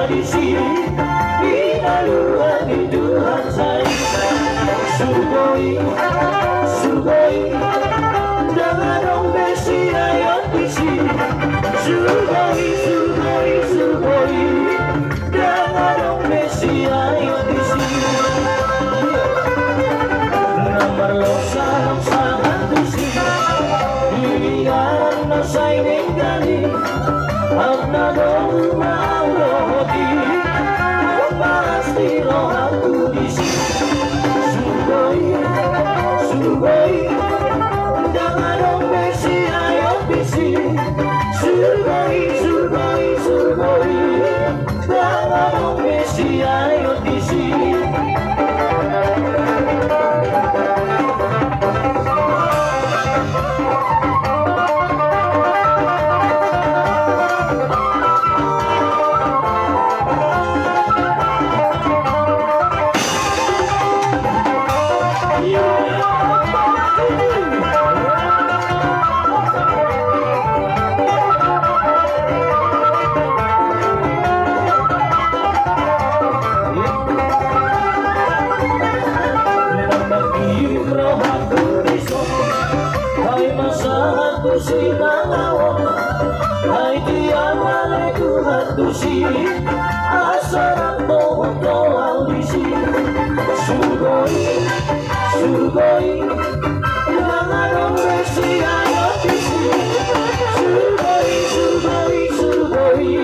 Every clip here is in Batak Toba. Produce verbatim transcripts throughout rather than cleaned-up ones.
Disi, pinaluan ni Tuhan sai. Surgo i, surgo i, ndang adong be siaeon disi. Surgo i, surgo i, surgo i, ndang adong be siaeon disi. Na marlongsalongsangan tusi, di ari na sai ninggal i. Angka na dong ma au dohot i, pasti rohangku disi. Surgo i, surgo i, ndang adong be siaeon disi. Surgo i, surgo i, surgo i, ndang adong be siaeon disi. Ai ma sahat tu si mangaon, ai tiang ale Tuhan tu si asa rap dohot au disi. Surgo i, surgo i, ndang adong be siaeon disi. Surgo i, surgo i, surgo i,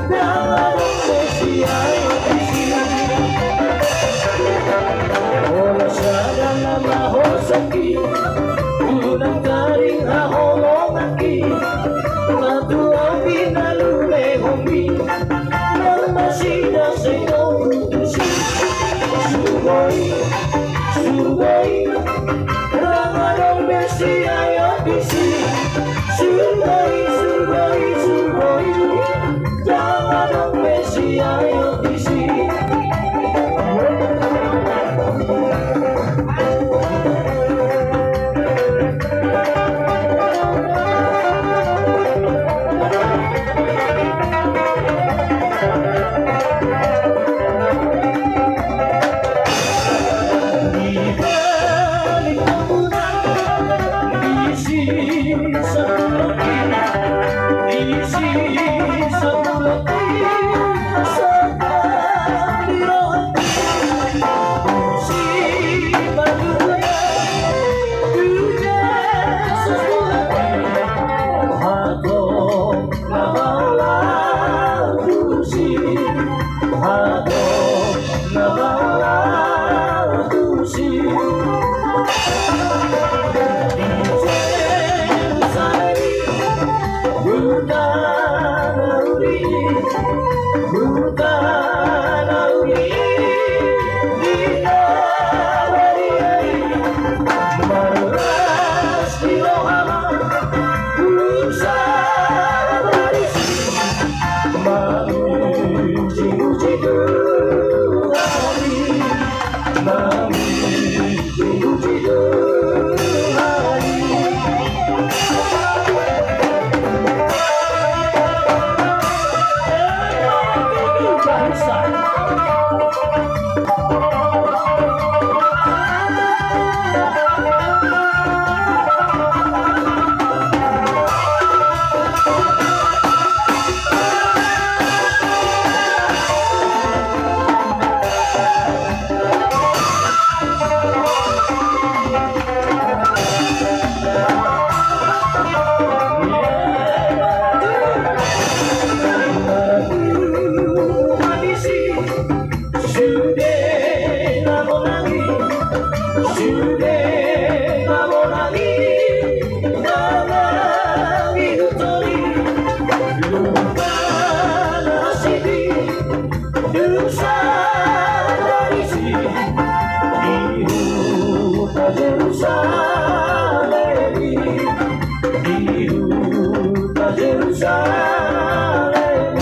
ndang adong be siaeon disi. Olo sada na mahosaki, unang taring haholonganki, na tu api na lumehonmi, na masida sego tusi. Surgo i, surgo i, ndang adong be siaeon disi. Surgo i, surgo i, surgo i, ndang adong be siaeon disi. Sude na bonang i, sude na bonang i, na mangihuthon i, lupa na sidi, dosa na disi, di huta Jerusalem i, di huta Jerusalem i.